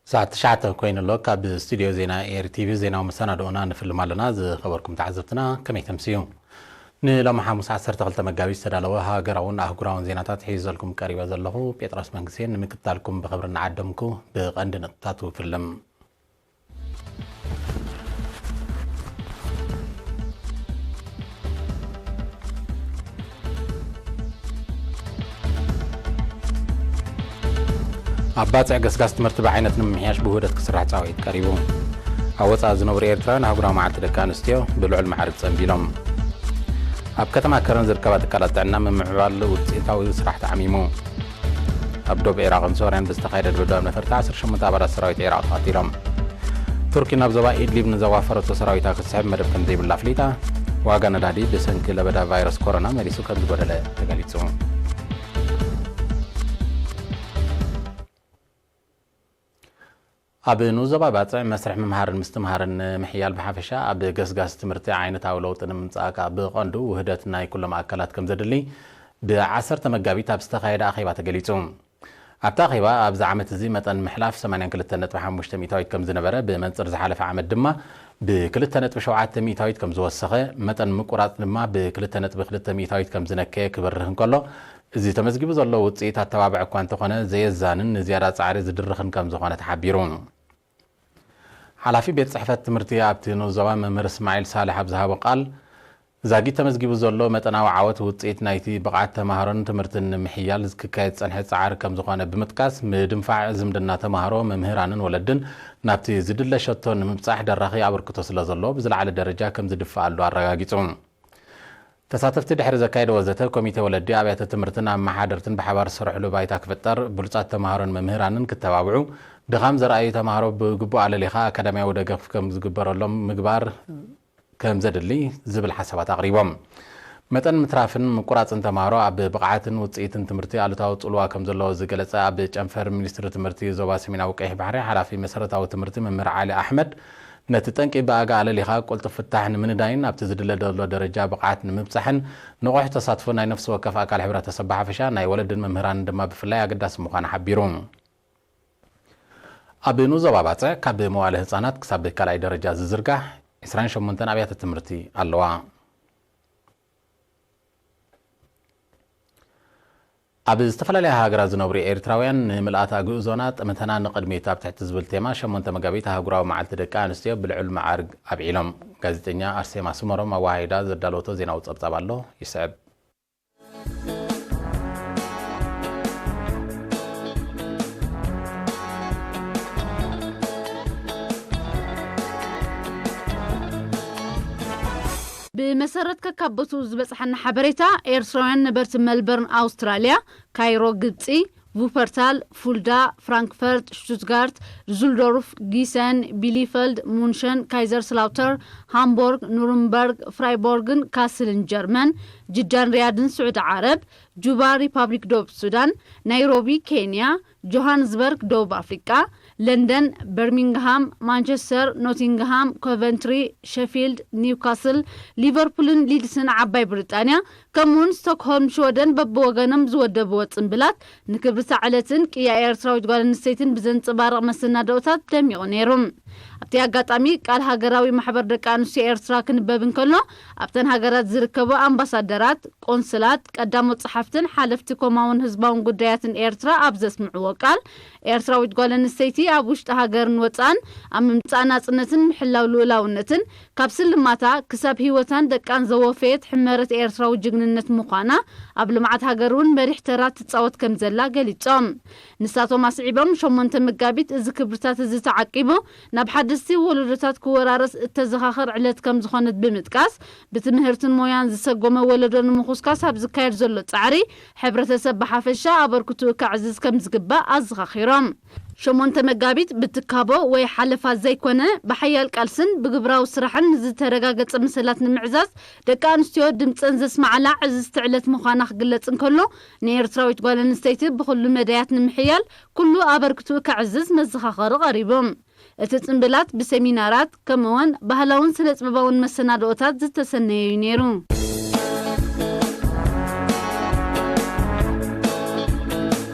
ሰዓት ትሽዓተ ኮይኑ ኣሎ። ካብ ስቱድዮ ዜና ኤሪ ቲቪ ዜናዊ መሰናድኦና ንፍልም ኣለና። ዝኸበርኩም ተዓዘብትና ከመይ ተምስዩ? ንሎሚ ሓሙስ ዓሰርተ ክልተ መጋቢት ዝተዳለወ ሃገራውን ኣህጉራውን ዜናታት ሒዘልኩም ቀሪበ ዘለኹ ጴጥሮስ መንግስቴ ንምክትታልኩም ብኽብሪ እናዓደምኩ ብቐንዲ ነጥብታቱ ፍልም። ኣብ ባጽዕ ገስጋስ ትምህርቲ ብዓይነት ንምምሕያሽ ብውህደት ክስራሕ ጻውዒት ቀሪቡ። ኣብ ወጻኢ ዝነብሩ ኤርትራውያን ኣህጉራዊ መዓልቲ ደቂ ኣንስትዮ ብልዑል ማዕርግ ጸንቢሎም። ኣብ ከተማ ከረን ዝርከባ ትካላት ጥዕና ምምዕባል ውጽኢታዊ ስራሕ ተዓሚሙ። ኣብ ዶብ ኢራቕን ሶርያን ብዝተኻየደ ድብዳብ ነፈርቲ ዓሰርተ ሸሞንተ ኣባላት ሰራዊት ኢራቕ ተቐቲሎም። ቱርኪ ናብ ዞባ ኢድሊብ ንዘዋፈረቶ ሰራዊታ ክትስሕብ መደብ ከም ዘይብላ ኣፍሊጣ። ዋጋ ነዳዲ ብሰንኪ ለበዳ ቫይረስ ኮሮና መሊሱ ከም ዝጎደለ ተገሊጹ። ኣብ ንኡስ ዞባ ባጽዕ መስርሕ ምምሃርን ምስትምሃርን ንምሕያል ብሓፈሻ ኣብ ገስጋስ ትምህርቲ ዓይነታዊ ለውጢ ንምምጻእ ከኣ ብቐንዱ ውህደት ናይ ኩሎም ኣካላት ከም ዘድሊ ብዓሰርተ መጋቢት ኣብ ዝተኻየደ ኣኼባ ተገሊጹ። ኣብቲ ኣኼባ ኣብዚ ዓመት እዚ መጠን ምሕላፍ ሰማንያን ክልተን ነጥቢ ሓሙሽተ ሚእታዊት ከም ዝነበረ፣ ብመንጽር ዝሓለፈ ዓመት ድማ ብክልተ ነጥቢ ሸውዓተ ሚእታዊት ከም ዝወሰኸ፣ መጠን ምቁራጽ ድማ ብክልተ ነጥቢ ክልተ ሚእታዊት ከም ዝነከየ ክበርህ እንከሎ፣ እዚ ተመዝጊቡ ዘሎ ውጽኢት ኣተባብዕ እኳ እንተኾነ፣ ዘየዛንን ንዝያዳ ጻዕሪ ዝድርኽን ከም ዝኾነ ተሓቢሩ። ሓላፊ ቤት ጽሕፈት ትምህርቲ ኣብቲ ንኡስ ዞባ መምህር እስማዒል ሳልሕ ኣብ ዝሃቦ ቃል፣ ዛጊት ተመዝጊቡ ዘሎ መጠናዊ ዓወት ውጽኢት ናይቲ ብቕዓት ተማሃሮን ትምህርትን ንምሕያል ክካየድ ዝጸንሐ ጻዕሪ ከም ዝኾነ ብምጥቃስ፣ ምድንፋዕ ዝምድና ተማሃሮ፣ መምህራንን ወለድን ናብቲ ዝድለ ሸቶ ንምብጻሕ ደራኺ ኣበርክቶ ስለ ዘሎ ብዝለዓለ ደረጃ ከም ዝድፋኣሉ ኣረጋጊጹ። ተሳተፍቲ ድሕሪ ዘካየድዎ ዘተ፣ ኮሚቴ ወለዲ፣ ኣብያተ ትምህርትን ኣመሓደርትን ብሓባር ዝሰርሕሉ ባይታ ክፍጠር፣ ብሉጻት ተማሃሮን መምህራንን ክተባብዑ፣ ድኻም ዘርኣዩ ተማሃሮ ብግቡእ ኣለሊኻ ኣካዳሚያዊ ደገፍ ከም ዝግበረሎም ምግባር ከም ዘድሊ ዝብል ሓሳባት ኣቕሪቦም። መጠን ምትራፍን ምቁራጽን ተማሃሮ ኣብ ብቕዓትን ውጽኢትን ትምህርቲ ኣሉታዊ ጽልዋ ከም ዘለዎ ዝገለጸ ኣብ ጨንፈር ሚኒስትሪ ትምህርቲ ዞባ ሰሜናዊ ቀይሕ ባሕሪ ሓላፊ መሰረታዊ ትምህርቲ መምህር ዓሊ ኣሕመድ፣ ነቲ ጠንቂ ብኣጋ ኣለሊኻ ቅልጡፍ ፍታሕ ንምንዳይን ኣብቲ ዝድለ ዘሎ ደረጃ ብቕዓት ንምብጻሕን ንቑሕ ተሳትፎ ናይ ነፍሲ ወከፍ ኣካል ሕብረተሰብ ብሓፈሻ ናይ ወለድን መምህራንን ድማ ብፍላይ ኣገዳሲ ምዃኑ ሓቢሩ። ኣብ ንኡስ ዞባ ባጽዕ ካብ መዋለ ህጻናት ክሳብ ካልኣይ ደረጃ ዝዝርጋሕ ዕስራን ሸሞንተን ኣብያተ ትምህርቲ ኣለዋ። ኣብ ዝተፈላለያ ሃገራት ዝነብሩ ኤርትራውያን ንምልኣት ኣግእዞና ጠመተና ንቕድሚት ኣብ ትሕቲ ዝብል ቴማ ሸሞንተ መጋቢት ኣህጉራዊ መዓልቲ ደቂ ኣንስትዮ ብልዑል መዓርግ ኣብዒሎም። ጋዜጠኛ ኣርሴማ ስመሮም ኣወሃሂዳ ዘዳለወቶ ዜናዊ ጸብጻብ ኣሎ፣ ይስዕብ። ብመሰረት ከካበቱ ዝበጽሓና ሓበሬታ፣ ኤርትራውያን ነበርቲ መልበርን ኣውስትራልያ፣ ካይሮ ግብጺ፣ ቩፐርታል፣ ፉልዳ፣ ፍራንክፈርት፣ ሽቱትጋርት፣ ዱስልዶርፍ፣ ጊሰን፣ ቢሊፈልድ፣ ሙንሸን፣ ካይዘርስላውተር፣ ሃምቦርግ፣ ኑርንበርግ፣ ፍራይቦርግን ካስልን ጀርመን፣ ጅዳን ሪያድን ስዑዲ ዓረብ፣ ጁባ ሪፓብሊክ ደቡብ ሱዳን፣ ናይሮቢ ኬንያ፣ ጆሃንስበርግ ደቡብ ኣፍሪቃ፣ ለንደን፣ በርሚንግሃም፣ ማንቸስተር፣ ኖቲንግሃም፣ ኮቨንትሪ፣ ሸፊልድ፣ ኒውካስል፣ ሊቨርፑልን ሊድስን ዓባይ ብሪጣንያ፣ ከምኡውን ስቶክሆልም ሽወደን በብወገኖም ዝወደብዎ ጽምብላት ንክብሪ እታ ዕለትን ቅያ ኤርትራዊት ጓል ኣንስተይትን ብዘንጸባርቕ መሰናድኦታት ደሚቑ ነይሩ። ኣብቲ ኣጋጣሚ ቃል ሃገራዊ ማሕበር ደቂ ኣንስትዮ ኤርትራ ክንበብ እንከሎ፣ ኣብተን ሃገራት ዝርከቡ ኣምባሳደራት፣ ቆንስላት፣ ቀዳሞት ጸሓፍትን ሓለፍቲ ኮማውን ህዝባውን ጉዳያትን ኤርትራ ኣብ ዘስምዕዎ ቃል፣ ኤርትራዊት ጓል ኣንስተይቲ ኣብ ውሽጢ ሃገርን ወጻእን ኣብ ምምጻእ ናጽነትን ምሕላው ልኡላውነትን ካብ ስልማታ ክሳብ ህይወታን ደቃን ዘወፈየት ሕመረት ኤርትራዊ ጅግንነት ምዃና፣ ኣብ ልምዓት ሃገር እውን መሪሕ ተራ ትጻወት ከም ዘላ ገሊጾም። ንሳቶም ኣስዒቦም፣ ሸሞንተ መጋቢት እዚ ክብርታት እዚ ተዓቂቡ ናብ ሓደስቲ ወለዶታት ክወራረስ እተዘኻኽር ዕለት ከም ዝኾነት ብምጥቃስ፣ ብትምህርትን ሞያን ዝሰጎመ ወለዶ ንምኹስካስ ኣብ ዝካየድ ዘሎ ጻዕሪ፣ ሕብረተሰብ ብሓፈሻ ኣበርክትኡ ከዕዝዝ ከም ዝግባእ ኣዘኻኺሮም። ሸሞንተ መጋቢት ብትካቦ ወይ ሓለፋ ዘይኮነ፣ ብሓያል ቃልስን ብግብራዊ ስራሕን ንዝተረጋገጸ መሰላት ንምዕዛዝ ደቂ ኣንስትዮ ድምጸን ዘስማዓላ ዕዝዝቲ ዕለት ምዃና ክግለጽ እንከሎ፣ ንኤርትራዊት ጓል ኣንስተይቲ ብኹሉ መዳያት ንምሕያል ኩሉ ኣበርክትኡ ከዕዝዝ መዘኻኸሪ ቀሪቡ። እቲ ጽምብላት ብሰሚናራት፣ ከምኡውን ባህላውን ስነ-ጥበባውን መሰናድኦታት ዝተሰነየ እዩ ነይሩ።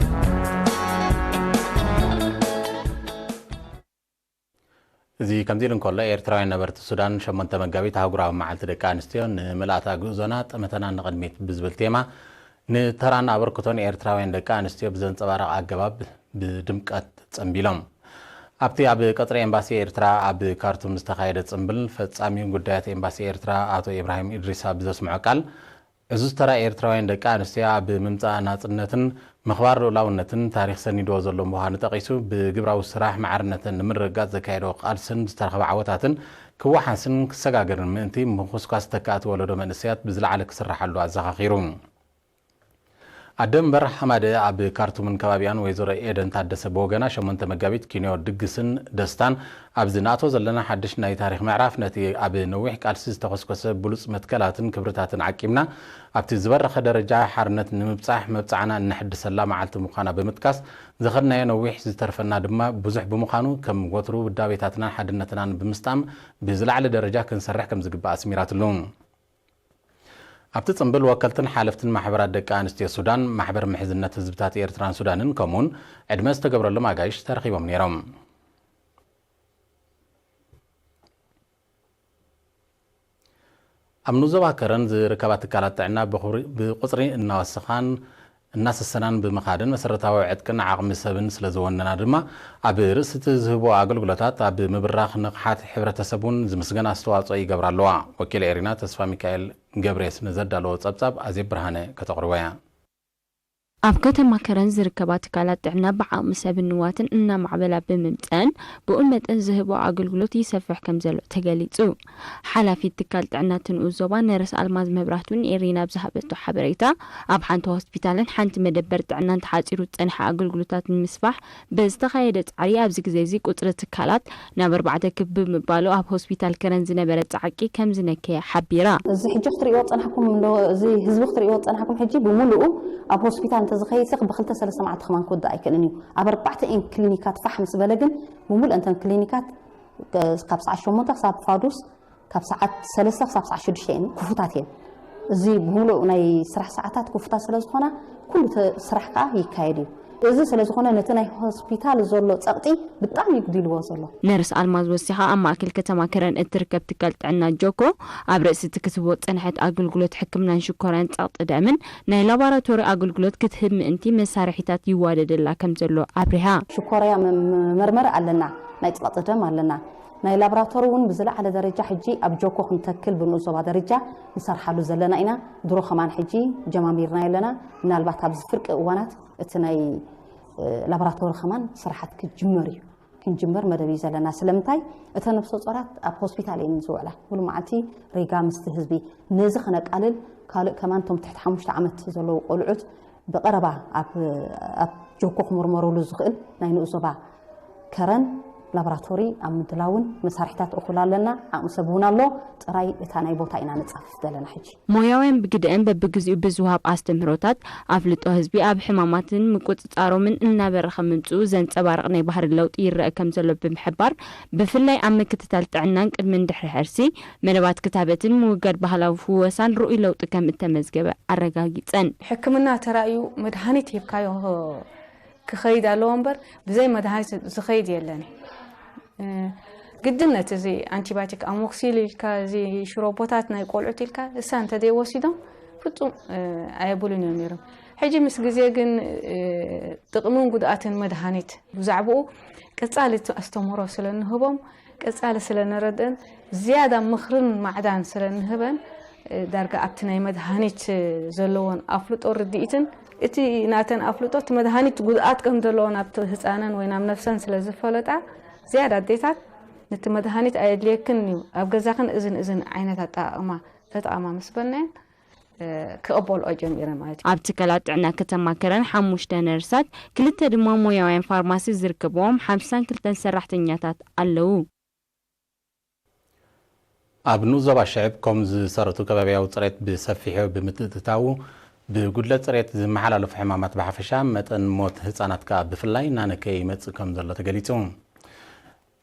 እዚ ከምዚ ኢሉ እንከሎ፣ ኤርትራውያን ነበርቲ ሱዳን ሸሞንተ መጋቢት ኣህጉራዊ መዓልቲ ደቂ ኣንስትዮ ንምልኣታ ጉዕዞና ጠመተና ንቕድሚት ብዝብል ቴማ ንተራን ኣበርክቶን ኤርትራውያን ደቂ ኣንስትዮ ብዘንጸባርቕ ኣገባብ ብድምቀት ጸንቢሎም። ኣብቲ ኣብ ቀጽሪ ኤምባሲ ኤርትራ ኣብ ካርቱም ዝተኻየደ ጽምብል፣ ፈጻሚ ጉዳያት ኤምባሲ ኤርትራ ኣቶ ኢብራሂም ኢድሪስ ኣብ ዘስምዖ ቃል፣ ዕዙዝ ተራ ኤርትራውያን ደቂ ኣንስትዮ ኣብ ምምጻእ ናጽነትን ምኽባር ልኡላውነትን ታሪኽ ሰኒድዎ ዘሎ ምዃኑ ጠቒሱ፣ ብግብራዊ ስራሕ ማዕርነተን ንምርግጋጽ ዘካየድኦ ቃልስን ዝተረኸበ ዓወታትን ክወሓስን ክሰጋገርን ምእንቲ፣ ምኹስኳስ ተካእቲ ወለዶ መንእሰያት ብዝለዓለ ክስራሓሉ ኣዘኻኺሩ። ኣደ እምበር ሓማደ ኣብ ካርቱምን ከባቢኣን ወይዘሮ ኤደን ታደሰ ብወገና፣ ሸሞንተ መጋቢት ኪንዮ ድግስን ደስታን ኣብዚ ንኣትዎ ዘለና ሓድሽ ናይ ታሪኽ ምዕራፍ፣ ነቲ ኣብ ነዊሕ ቃልሲ ዝተኾስኮሰ ብሉጽ መትከላትን ክብርታትን ዓቂብና ኣብቲ ዝበረኸ ደረጃ ሓርነት ንምብጻሕ መብጻዕና እነሐድሰላ መዓልቲ ምዃና ብምጥቃስ፣ ዝኸድናዮ ነዊሕ ዝተርፈና ድማ ብዙሕ ብምዃኑ፣ ከም ወትሩ ውዳቤታትናን ሓድነትናን ብምስጣም ብዝለዓለ ደረጃ ክንሰርሕ ከም ዝግባእ ኣስሚራትሉ። ኣብቲ ጽምብል ወከልትን ሓለፍትን ማሕበራት ደቂ ኣንስትዮ ሱዳን፣ ማሕበር ምሕዝነት ህዝብታት ኤርትራን ሱዳንን ከምኡውን ዕድመ ዝተገብረሎም ኣጋይሽ ተረኺቦም ነይሮም። ኣብ ንዞባ ከረን ዝርከባ ትካላት ጥዕና ብኹሪ-፣ ብቁጽሪ እናወሰኻን እናሰሰናን ብምኻድን መሰረታዊ ዕጥቅን ዓቕሚ ሰብን ስለ ዝወነና ድማ፣ ኣብ ርእሲ እቲ ዝህቦ ኣገልግሎታት ኣብ ምብራኽ ንቕሓት ሕብረተሰብ እውን ዝምስገን ኣስተዋጽኦ ይገብራ ኣለዋ። ወኪል ኤሪና ተስፋ ሚካኤል ገብሬስ ንዘዳለዎ ጸብጻብ ኣዜብ ብርሃነ ከተቕርቦ እያ። ኣብ ከተማ ከረን ዝርከባ ትካላት ጥዕና ብዓቕሚ ሰብን ንዋትን እናማዕበላ ብምምፀአን፣ ብኡ መጠን ዝህቦ ኣገልግሎት ይሰፍሕ ከም ዘሎ ተገሊጹ። ሓላፊት ትካል ጥዕና እቲ ንኡስ ዞባ ነርስ ኣልማዝ መብራህቱ ንኤሪና ኣብ ዝሃበቶ ሓበሬታ፣ ኣብ ሓንቲ ሆስፒታልን ሓንቲ መደበር ጥዕናን ተሓጺሩ ዝጸንሐ ኣገልግሎታት ንምስፋሕ ብዝተኻየደ ጻዕሪ ኣብዚ ግዜ እዚ ቁጽሪ ትካላት ናብ ኣርባዕተ ክብ ብምባሉ፣ ኣብ ሆስፒታል ከረን ዝነበረ ጻዕቂ ከም ዝነከየ ሓቢራ። እዚ ሕጂ ክትርእይዎ ዝጸናሕኩም እንዶ፣ እዚ ህዝቢ ክትርእይዎ ዝጸናሕኩም ሕጂ ብምሉኡ ኣብ ሆስፒታል እንተዝኸይድ ሰኽ ብክልተ ሰለስተ መዓልቲ ከማን ክወድእ ኣይክእልን እዩ። ኣብ ኣርባዕተ እየን ክሊኒካት ፋሕ ምስ በለ ግን፣ ብምሉእ እንተን ክሊኒካት፣ እ፣ ካብ ሰዓት ሸሞንተ ክሳብ ፋዱስ፣ ካብ ሰዓት ሰለስተ ክሳብ ሰዓት ሽዱሽተ እየን ክፉታት እየን። እዚ ብምሉእ ናይ ስራሕ ሰዓታት ክፉታት ስለ ዝኾና፣ ኩሉ ተ-፣ ስራሕ ከኣ ይካየድ እዩ። እዚ ስለ ዝኾነ፣ ነቲ ናይ ሆስፒታል ዘሎ ጸቕጢ ብጣዕሚ እዩ ጉዲልዎ ዘሎ። ነርስ ኣልማዝ ወሲኻ፣ ኣብ ማእከል ከተማ ከረን እትርከብ ትካል ጥዕና ጆኮ፣ ኣብ ርእሲ እቲ ክትህቦ ዝጸንሐት ኣገልግሎት ሕክምናን ሽኮራን ጸቕጢ ደምን ናይ ላቦራቶሪ ኣገልግሎት ክትህብ ምእንቲ መሳርሒታት ይዋደደላ ከም ዘሎ ኣብሪሃ። ሽኮርያ መ-፣ መ-፣ መርመሪ ኣለና፣ ናይ ጸቕጢ ደም ኣለና። ናይ ላቦራቶሪ እውን ብዝለዓለ ደረጃ ሕጂ ኣብ ጆኮ ክንተክል ብንኡስ ዞባ ደረጃ ንሰርሓሉ ዘለና ኢና። ድሮ ከማን ሕጂ ጀማሚርናዮ ኣለና። ምናልባት ኣብዚ ፍርቂ እዋናት እቲ ናይ፣ እ፣ ላቦራቶሪ ከማን ስራሓት ክጅመር እዩ። ክንጅምር መደብ እዩ ዘለና። ስለምንታይ? እተን ነፍሰ ጾራት ኣብ ሆስፒታል እየን ዝውዕላ። ሙሉ መዓልቲ ሪጋ ምስቲ ህዝቢ። ነዚ ከነቃልል፣ ካልእ ከማን እቶም ትሕቲ ሓሙሽተ ዓመት ዘለዉ ቆልዑት ብቐረባ ኣብ፣ ኣብ ጆኮ ክምርመሩሉ ዝኽእል ናይ ንኡስ ዞባ ከረን ላቦራቶሪ ኣብ ምድላውን መሳርሒታት እኹል ኣለና። ዓቕሚ ሰብ እውን ኣሎ። ጥራይ እታ ናይ ቦታ ኢና ንጻፍፍ ዘለና ሕጂ። ሞያውያን ብግደአን በብግዚኡ ብዝወሃብ ኣስተምህሮታት ኣፍልጦ ህዝቢ ኣብ ሕማማትን ምቁጽጻሮምን እናበረኸ ምምጽኡ ዘንጸባርቕ ናይ ባህሪ ለውጢ ይረአ ከም ዘሎ ብምሕባር፣ ብፍላይ ኣብ ምክትታል ጥዕናን ቅድምን ድሕሪ ሕርሲ፣ መደባት ክታበትን ምውጋድ ባህላዊ ፍወሳን ርኡይ ለውጢ ከም እተመዝገበ ኣረጋጊጸን። ሕክምና ተራእዩ መድሃኒት ሂብካዮ ክኸይድ ኣለዎ እምበር፣ ብዘይ መድሃኒት ዝኸይድ የለን። እ፣ ግድነት እዚ ኣንቲባዮቲክ ኣሞክሲል ኢልካ፣ እዚ ሽሮቦታት ናይ ቆልዑት ኢልካ፣ እሳ እንተዘይወሲዶም ፍጹም፣ እ፣ ኣየብሉን እዮም ነይሮም። ሕጂ ምስ ግዜ ግን፣ እ፣ ጥቕምን ጉድኣትን መድሃኒት ብዛዕባኡ ቀጻሊ እቲ ኣስተምህሮ ስለ እንህቦም፣ ቀጻሊ ስለ ነረድአን፣ ዝያዳ ምኽርን ማዕዳን ስለ እንህበን፣ እ፣ ዳርጋ ኣብቲ ናይ መድሃኒት ዘለወን ኣፍልጦ ርድኢትን፣ እቲ ናተን ኣፍልጦ፣ እቲ መድሃኒት ጉድኣት ከም ዘለዎን ኣብቲ ህጻነን ወይ ናብ ነፍሰን ስለ ዝፈለጣ፣ ዝያዳ ኣዴታት ነቲ መድሃኒት ኣየድልየክን እዩ፣ ኣብ ገዛኽን እዝን እዝን ዓይነት ኣጠቓቕማ ተጠቐማ ምስ በልናየን፣ እ፣ ክቕበልኦ ጀሚረን ማለት እዩ። ኣብ ትካላት ጥዕና ከተማ ከረን ሓሙሽተ ነርሳት፣ ክልተ ድማ ሞያውያን ፋርማሲ ዝርከብዎም ሓምሳን ክልተን ሰራሕተኛታት ኣለዉ። ኣብ ንኡስ ዞባ ሽዕብ ኮም ዝሰረቱ ከባቢያዊ ጽሬት ብሰፊሑ ብምትእትታዉ፣ ብጉድለት ጽሬት ዝመሓላለፉ ሕማማት ብሓፈሻ፣ መጠን ሞት ህጻናት ከኣ ብፍላይ እናነከየ ይመጽእ ከም ዘሎ ተገሊጹ።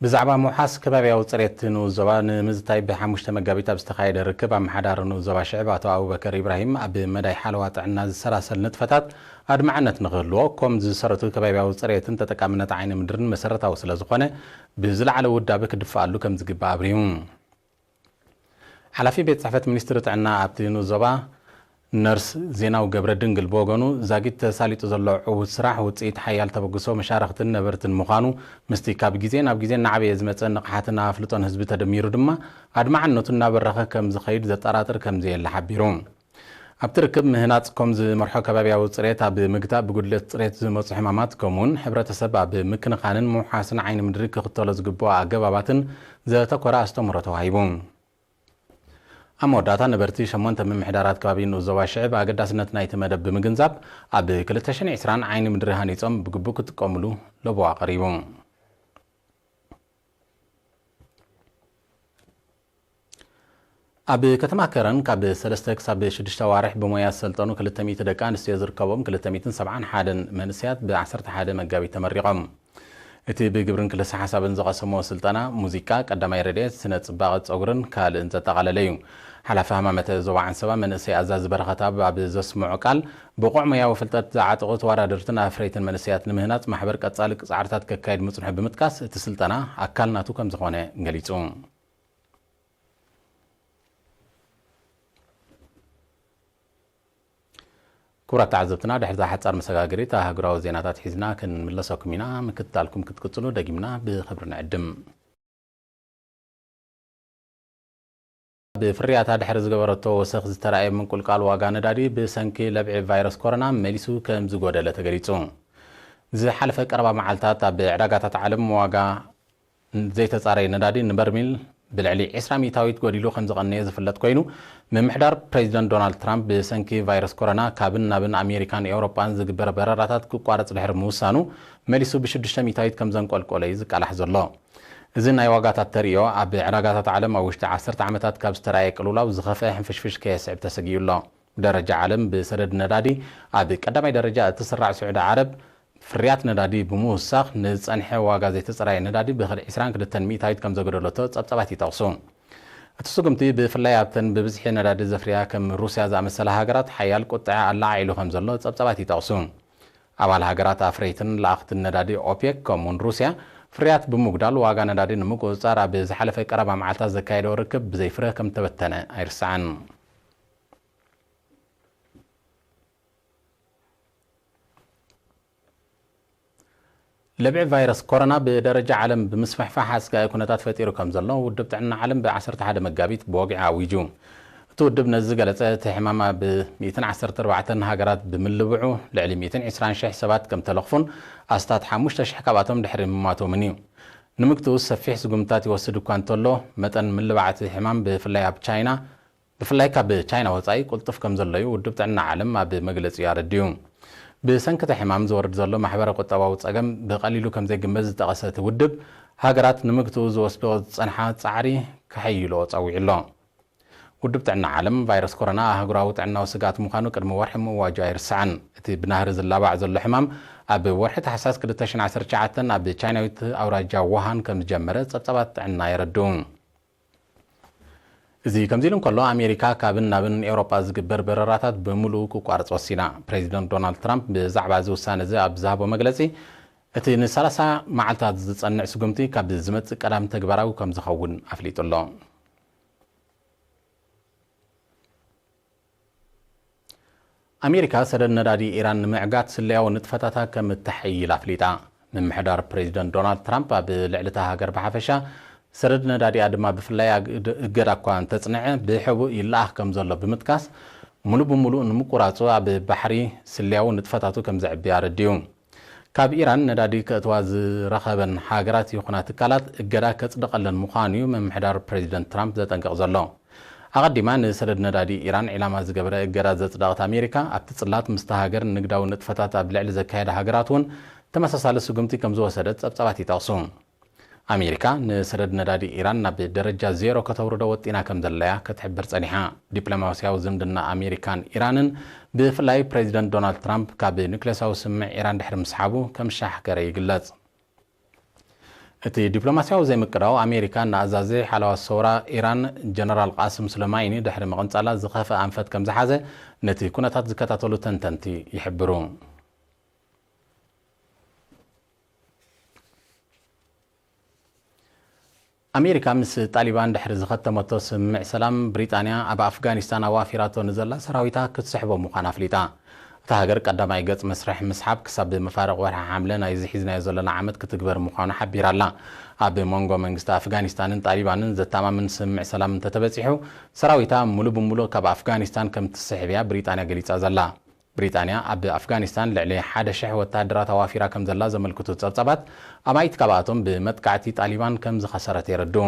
ብዛዕባ ምውሓስ ከባብያዊ ጽሬት ንኡስ ዞባ ንምዝታይ ብሓሙሽተ መጋቢት ኣብ ዝተኻየደ ርክብ ኣመሓዳሪ ንኡስ ዞባ ሽዕብ ኣቶ ኣቡበከር ኢብራሂም ኣብ መዳይ ሓለዋ ጥዕና ዝሰላሰል ንጥፈታት ኣድማዕነት ንኽህልዎ ኮም ዝሰረቱ ከባብያዊ ጽሬትን ተጠቃምነት ዓይኒ ምድርን መሰረታዊ ስለ ዝኾነ ብዝለዓለ ውዳበ ክድፈኣሉ ከም ዝግባእ ኣብሪሁ። ሓላፊ ቤት ጽሕፈት ሚኒስትሪ ጥዕና ኣብቲ ንኡስ ዞባ ነርስ ዜናዊ ገብረ ድንግል ብወገኑ ዛጊት ተሳሊጡ ዘሎ ዕዉት ስራሕ ውጽኢት ሓያል ተበግሶ መሻርኽትን ነበርትን ምዃኑ ምስቲ ካብ ግዜ ናብ ግዜ እናዓበየ ዝመጸ ንቕሓትን ኣፍልጦን ህዝቢ ተደሚሩ ድማ ኣድማዕነቱ እናበረኸ ከም ዝኸይድ ዘጠራጥር ከም ዘየለ ሓቢሩ። ኣብቲ ርክብ ምህናጽ ኮም ዝመርሖ ከባብያዊ ጽሬት ኣብ ምግታእ ብጉድለት ጽሬት ዝመጹ ሕማማት ከምኡውን ሕብረተሰብ ኣብ ምክንኻንን ምውሓስን ዓይኒ ምድሪ ክኽተሎ ዝግብኦ ኣገባባትን ዘተኮረ ኣስተምህሮ ተዋሂቡ። ኣብ መወዳእታ ነበርቲ ሸሞንተ ምምሕዳራት ከባቢ ንኡስ ዞባ ሽዕብ ኣገዳስነት ናይቲ መደብ ብምግንዛብ ኣብ ክልተ ሽሕን ዕስራን ዓይኒ ምድሪ ሃኒጾም ብግቡእ ክጥቀምሉ ለበዋ ኣቕሪቡ። ኣብ ከተማ ከረን ካብ ሰለስተ ክሳብ ሽዱሽተ ኣዋርሕ ብሞያ ዝሰልጠኑ ክልተ ሚእቲ ደቂ ኣንስትዮ ዝርከቦም ክልተ ሚእትን ሰብዓን ሓደን መንእሰያት ብ ዓሰርተ ሓደ መጋቢት ተመሪቖም። እቲ ብግብርን ክልሰ ሓሳብን ዝቐሰምዎ ስልጠና ሙዚቃ፣ ቀዳማይ ረድኤት፣ ስነ ጽባቐ ጸጉርን ካልእን ዘጠቓለለ እዩ። ሓላፊ ሃማመተ ዞባ ዓንሰባ መንእሰይ ኣዛዚ በረኸት ኣብ ኣብ ዘስምዖ ቃል ብቑዕ ሞያዊ ፍልጠት ዝዓጠቑ ተወዳደርትን ኣፍረይትን መንእሰያት ንምህናጽ ማሕበር ቀጻሊ ጻዕርታት ከካይድ ምጽንሑ ብምጥቃስ እቲ ስልጠና ኣካል ናቱ ከም ዝኾነ ገሊጹ። ክቡራት ተዓዘብትና፣ ድሕሪ እዛ ሓጻር መሰጋገሪት ኣህጉራዊ ዜናታት ሒዝና ክንምለሰኩም ኢና። ምክትታልኩም ክትቅጽሉ ደጊምና ብኽብሪ ንዕድም። ብፍርያታ ድሕሪ ዝገበረቶ ወሰኽ ዝተራእየ ምንቁልቃል ዋጋ ነዳዲ ብሰንኪ ለብዒ ቫይረስ ኮሮና መሊሱ ከም ዝጎደለ ተገሊጹ። ዝሓለፈ ቀረባ መዓልታት ኣብ ዕዳጋታት ዓለም ዋጋ ዘይተጻረየ ነዳዲ ንበርሚል ብልዕሊ ዕስራ ሚእታዊት ጎዲሉ ከም ዝቐነየ ዝፍለጥ ኮይኑ፣ ምምሕዳር ፕሬዚደንት ዶናልድ ትራምፕ ብሰንኪ ቫይረስ ኮሮና ካብን ናብን ኣሜሪካን ኤውሮጳን ዝግበር በረራታት ክቋረጽ ድሕሪ ምውሳኑ፣ መሊሱ ብሽዱሽተ ሚእታዊት ከም ዘንቆልቆለ እዩ ዝቃላሕ ዘሎ። እዚ ናይ ዋጋታት ተርእዮ ኣብ ዕዳጋታት ዓለም ኣብ ውሽጢ ዓሰርተ ዓመታት ካብ ዝተራእየ ቅልውላው ዝኸፍአ ሕንፍሽፍሽ ከየስዕብ ተሰጊኡ ኣሎ። ብደረጃ ዓለም ብሰደድ ነዳዲ ኣብ ቀዳማይ ደረጃ እትስራዕ ስዑዲ ዓረብ፣ ፍርያት ነዳዲ ብምውሳኽ ንዝጸንሐ ዋጋ ዘይተጸራየ ነዳዲ ብኸል ዕስራን ክልተን ሚእታዊት ከም ዘገደለቶ ጸብጻባት ይጠቕሱ። እቲ ስጉምቲ ብፍላይ ኣብተን ብብዝሒ ነዳዲ ዘፍርያ ከም ሩስያ ዝኣመሰላ ሃገራት ሓያል ቁጥዐ ኣላዓዒሉ ከም ዘሎ ጸብጻባት ይጠቕሱ። ኣባል ሃገራት ኣፍረይትን ለኣኽትን ነዳዲ ኦፔክ ከምኡውን ሩስያ ፍርያት ብምጉዳል ዋጋ ነዳዲ ንምቁጽጻር ኣብ ዝሓለፈ ቀረባ መዓልታት ዘካየደኦ ርክብ ብዘይ ፍረ ከም ተበተነ ኣይርሳዕን። ለብዒ ቫይረስ ኮሮና ብደረጃ ዓለም ብምስፍሕፋሕ ኣስጋኢ ኩነታት ፈጢሩ ከም ዘሎ ውድብ ጥዕና ዓለም ብ ዓሰርተ ሓደ መጋቢት ብወግዒ ኣዊጁ። እቲ ውድብ ነዚ ዝገለጸ፣ እቲ ሕማም ኣብ ሚእትን ዓሰርተ ኣርባዕተን ሃገራት ብምልብዑ ልዕሊ ሚእትን ዕስራን ሽሕ ሰባት ከም ተለኽፉን ኣስታት ሓሙሽተ ሽሕ ካብኣቶም ድሕሪ ምማቶምን እዩ። ንምግትኡ ሰፊሕ ስጉምትታት ይወስድ እኳ እንተሎ፣ መጠን ምልባዕ እቲ ሕማም ብፍላይ ኣብ ቻይና ብፍላይ ካብ ቻይና ወጻኢ ቅልጡፍ ከም ዘሎ እዩ ውድብ ጥዕና ዓለም ኣብ መግለጺኡ ኣረዲኡ። ብሰንኪ እቲ ሕማም ዝወርድ ዘሎ ማሕበረ ቁጠባዊ ጸገም ብቐሊሉ ከም ዘይግመት ዝጠቐሰ እቲ ውድብ፣ ሃገራት ንምግትኡ ዝወስዶ ዝጸንሓ ጻዕሪ ከሐይልኦ ጸዊዑ ኣሎ። ውድብ ጥዕና ዓለም ቫይረስ ኮሮና ኣህጉራዊ ጥዕናዊ ስግኣት ምዃኑ ቅድሚ ወርሒ ምእዋጁ ኣይርሳዕን። እቲ ብናህሪ ዝላባዕ ዘሎ ሕማም ኣብ ወርሒ ታሕሳስ ክልተ ሽሕን ዓሰርተ ትሽዓተን ኣብ ቻይናዊት ኣውራጃ ውሃን ከም ዝጀመረ ጸብጻባት ጥዕና የረድኡ። እዚ ከምዚ ኢሉ እንከሎ፣ ኣሜሪካ ካብን ናብን ኤውሮጳ ዝግበር በረራታት ብምሉኡ ክቋርጽ ወሲና። ፕሬዚደንት ዶናልድ ትራምፕ ብዛዕባ እዚ ውሳነ እዚ ኣብ ዝሃቦ መግለጺ፣ እቲ ንሰላሳ መዓልታት ዝጸንዕ ስጉምቲ ካብ ዝመጽእ ቀዳም ተግባራዊ ከም ዝኸውን ኣፍሊጡ ኣሎ። ኣሜሪካ ሰደድ ነዳዲ ኢራን ንምዕጋት ስለያዊ ንጥፈታታ ከም እተሐይል ኣፍሊጣ። ምምሕዳር ፕሬዚደንት ዶናልድ ትራምፕ ኣብ ልዕሊ እታ ሃገር ብሓፈሻ፣ ሰደድ ነዳዲኣ ድማ ብፍላይ ኣግ-፣ እገዳ እኳ እንተጽንዐ፣ ብሕቡእ ይለኣኽ ከም ዘሎ ብምጥቃስ፣ ሙሉ ብሙሉእ ንምቁራጹ ኣብ ባሕሪ ስለያዊ ንጥፈታቱ ከም ዘዕቢ ኣረዲኡ። ካብ ኢራን ነዳዲ ከእትዋ ዝረኸበን ሃገራት ይኹና ትካላት እገዳ ከጽድቐለን ምዃኑ እዩ ምምሕዳር ፕሬዚደንት ትራምፕ ዘጠንቅቕ ዘሎ። ኣቐዲማ ንሰደድ ነዳዲ ኢራን ዒላማ ዝገበረ እገዳ ዘጽደቐት ኣሜሪካ፣ ኣብቲ ጽላት ምስታ ሃገር ንግዳዊ ንጥፈታት ኣብ ልዕሊ ዘካየዳ ሃገራት እውን ተመሳሳሊ ስጉምቲ ከም ዝወሰደት ጸብጻባት ይጠቕሱ። ኣሜሪካ ንሰደድ ነዳዲ ኢራን ናብ ደረጃ ዜሮ ከተውርዶ ወጢና ከም ዘለያ ክትሕብር ጸኒሓ። ዲፕሎማስያዊ ዝምድና ኣሜሪካን ኢራንን፣ ብፍላይ ፕሬዚደንት ዶናልድ ትራምፕ ካብ ኑክሌሳዊ ስምምዕ ኢራን ድሕሪ ምስሓቡ፣ ከም ዝሻሕከረ ይግለጽ። እቲ ዲፕሎማስያዊ ዘይምቅዳው ኣሜሪካ ንኣዛዚ ሓለዋ ሰውራ ኢራን ጀነራል ቃስም ሱለማይኒ ድሕሪ ምቕንጻላ ዝኸፍአ ኣንፈት ከም ዝሓዘ ነቲ ኩነታት ዝከታተሉ ተንተንቲ ይሕብሩ። ኣሜሪካ ምስ ጣሊባን ድሕሪ ዝኸተመቶ ስምምዕ ሰላም፣ ብሪጣንያ ኣብ ኣፍጋኒስታን ኣዋፊራቶ ንዘላ ሰራዊታ ክትስሕቦ ምዃና ኣፍሊጣ። እታ ሃገር ቀዳማይ ገጽ መስርሕ ምስሓብ ክሳብ መፋርቕ ወርሒ ሓምለ ናይዚ ሒዝናዮ ዘለና ዓመት ክትግበር ምዃኑ ሓቢራ ኣላ። ኣብ መንጎ መንግስቲ ኣፍጋኒስታንን ጣሊባንን ዘተኣማምን ስምምዕ ሰላም እንተተበጺሑ፣ ሰራዊታ ሙሉ ብሙሉ ካብ ኣፍጋኒስታን ከም ትስሕብ እያ ብሪጣንያ ገሊጻ ዘላ። ብሪጣንያ ኣብ ኣፍጋኒስታን ልዕሊ ሓደ ሽሕ ወተሃደራት ኣዋፊራ ከም ዘላ ዘመልክቱ ጸብጻባት፣ ኣማኢት ካብኣቶም ብመጥቃዕቲ ጣሊባን ከም ዝኸሰረት የረድኡ።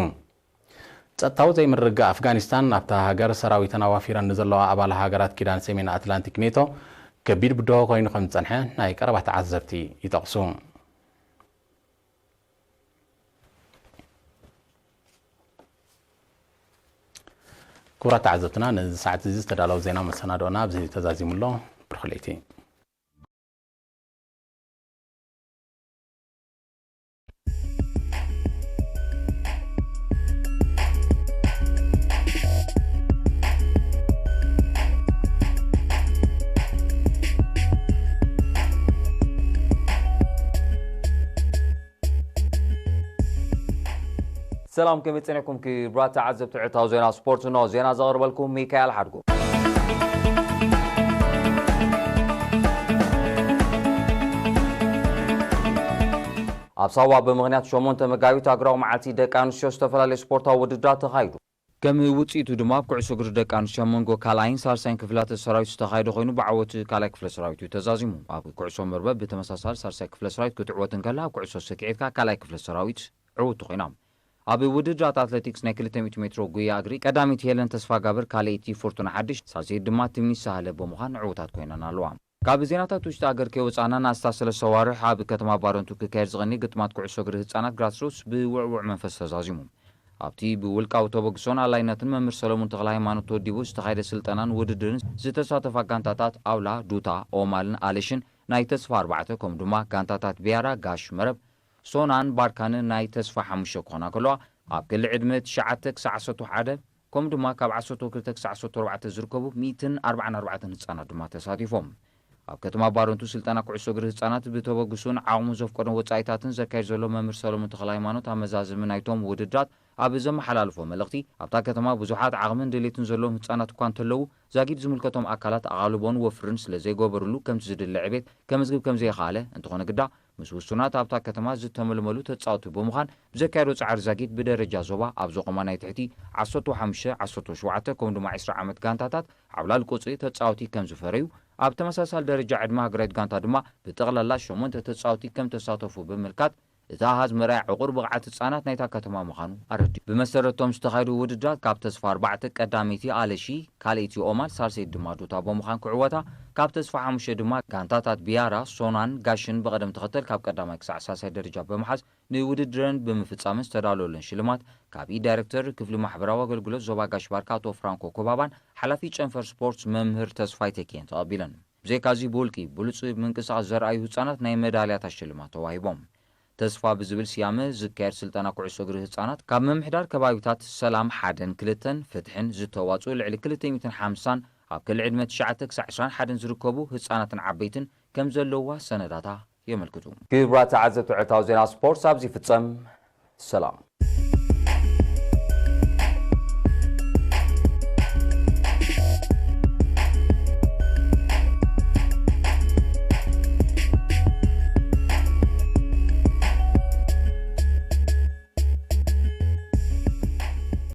ጸጥታዊ ዘይምርግጋእ ኣፍጋኒስታን፣ ኣብታ ሃገር ሰራዊተን ኣዋፊረን ንዘለዋ ኣባል ሃገራት ኪዳን ሰሜን ኣትላንቲክ ኔቶ ከቢድ ብድሆ ኮይኑ ከም ዝጸንሐ ናይ ቀረባ ተዓዘብቲ ይጠቕሱ። ክቡራት ተዓዘብትና፣ ነዚ ሰዓት እዚ ዝተዳለወ ዜና መሰናድኦና ኣብዚ ተዛዚሙ ኣሎ። ብሩኽ ለይቲ። ሰላም፣ ከመይ ጸኒሕኩም ክቡራት ተዓዘብቲ ዕለታዊ ዜና ስፖርት? እንሆ ዜና ዘቕርበልኩም ሚካኤል ሓድጉ። ኣብ ሳዋ ብምኽንያት ሸሞንተ መጋቢት ሃገራዊ መዓልቲ ደቂ ኣንስትዮ ዝተፈላለዩ ስፖርታዊ ውድድራት ተኻይዱ። ከም ውጽኢቱ ድማ ኣብ ኩዕሶ እግሪ ደቂ ኣንስትዮ ኣብ መንጎ ካልኣይን ሳልሳይን ክፍላተ ሰራዊት ዝተኻየደ ኮይኑ ብዓወት ካልኣይ ክፍለ ሰራዊት እዩ ተዛዚሙ። ኣብ ኩዕሶ መርበብ ብተመሳሳሊ ሳልሳይ ክፍለ ሰራዊት ክትዕወት እንከላ ኣብ ኩዕሶ ስክዔትካ ካልኣይ ክፍለ ሰራዊት ዕውቲ ኮይና። ኣብ ውድድራት ኣትሌቲክስ ናይ ክልተ ሚእቲ ሜትሮ ጉያ እግሪ ቀዳሚት ሄለን ተስፋጋብር፣ ካልኣይቲ ፍርቱና ሓድሽ፣ ሳልሰይቲ ድማ ትምኒት ሳህለ ብምዃን ዕዉታት ኮይነን ኣለዋ። ካብ ዜናታት ውሽጢ ኣገር ከይወጻና ንኣስታት ሰለስተ ኣዋርሕ ኣብ ከተማ ባረንቱ ክካየድ ዝቐኒ ግጥማት ኩዕሶ እግሪ ህጻናት ግራስሩትስ ብውዕዉዕ መንፈስ ተዛዚሙ። ኣብቲ ብውልቃዊ ተበግሶን ኣላይነትን መምህር ሰለሙን ተኽለ ሃይማኖት ተወዲቡ ዝተኻየደ ስልጠናን ውድድርን ዝተሳተፋ ጋንታታት ኣውላ፣ ዱታ፣ ኦማልን ኣለሽን ናይ ተስፋ ኣርባዕተ፣ ከምኡ ድማ ጋንታታት ቢያራ፣ ጋሽ መረብ፣ ሶናን ባርካንን ናይ ተስፋ ሓሙሽተ ክኾና ከለዋ፣ ኣብ ክሊ ዕድመ ትሽዓተ ክሳዕ ዓሰርተ ሓደ፣ ከምኡ ድማ ካብ ዓሰርተ ክልተ ክሳዕ ዓሰርተ ኣርባዕተ ዝርከቡ ሚእትን ኣርባዓን ኣርባዕተን ህጻናት ድማ ተሳቲፎም። ኣብ ከተማ ባረንቱ ስልጠና ኩዕሶ እግሪ ህጻናት ብተበግሱን ዓቕሙ ዘፍቀዶን ወጻኢታትን ዘካየድ ዘሎ መምህር ሰለሙን ተኽለ ሃይማኖት፣ ኣመዛዝሚ ናይቶም ውድድራት ኣብ ዘመሓላልፎ መልእኽቲ፣ ኣብታ ከተማ ብዙሓት ዓቕምን ድሌትን ዘለዎም ህጻናት እኳ እንተለዉ፣ ዛጊድ ዝምልከቶም ኣካላት ኣቓልቦን ወፍርን ስለ ዘይገበሩሉ ከምቲ ዝድለ ዕቤት ከመዝግብ ከም ዘይኸኣለ፣ እንተኾነ ግዳ ምስ ውሱናት ኣብታ ከተማ ዝተመልመሉ ተጻወትቲ ብምዃን ብዘካየዶ ጻዕሪ ዛጊድ ብደረጃ ዞባ ኣብ ዘቖማ ናይ ትሕቲ ዓሰርተ ሓሙሽተ፣ ዓሰርተ ሸውዓተ ከምኡ ድማ ዕስራ ዓመት ጋንታታት ዓብላሊ ቁጽሪ ተጻወቲ ከም ዝፈረዩ፣ ኣብ ተመሳሳሊ ደረጃ ዕድመ ሃገራዊት ጋንታ ድማ ብጠቕላላ ሸሞንተ ተጻወቲ ከም ተሳተፉ ብምምልካት፣ እቲ ኣሃዝ መርኣያ ዕቑር ብቕዓት ህጻናት ናይታ ከተማ ምዃኑ ኣረዲኡ። ብመሰረቶም ዝተኻየዱ ውድድራት ካብ ተስፋ ኣርባዕተ ቀዳመይቲ ኣለሺ፣ ካልኣይቲ ኦማል፣ ሳልሰይቲ ድማ ዱታ ብምዃን ክዕወታ፣ ካብ ተስፋ ሓሙሽተ ድማ ጋንታታት ቢያራ፣ ሶናን ጋሽን ብቐደም ተኸተል ካብ ቀዳማይ ክሳዕ ሳልሳይ ደረጃ ብምሓዝ ንውድድረን ብምፍጻምን ዝተዳለወለን ሽልማት ካብ ኢድ ዳይሬክተር ክፍሊ ማሕበራዊ ኣገልግሎት ዞባ ጋሽ ባርካ ኣቶ ፍራንኮ ኮባባን ሓላፊ ጨንፈር ስፖርት መምህር ተስፋይ ተኪኤን ተቐቢለን። ብዘይካዚ ብውልቂ ብሉጽ ምንቅስቓስ ዘርኣዩ ህጻናት ናይ መዳልያታት ሽልማት ተዋሂቦም። ተስፋ ብዝብል ስያመ ዝካየድ ስልጠና ኩዕሶ እግሪ ህጻናት ካብ ምምሕዳር ከባቢታት ሰላም ሓደን ክልተን ፍትሕን ዝተዋጽኡ ልዕሊ ክልተ ሚእትን ሓምሳን ኣብ ክሊ ዕድመ ትሽዓተ ክሳዕ ዕስራን ሓደን ዝርከቡ ህጻናትን ዓበይትን ከም ዘለውዋ ሰነዳታ የመልክቱ። ክቡራት ተዓዘብቲ ዕለታዊ ዜና ስፖርት ኣብዚ ይፍጸም። ሰላም።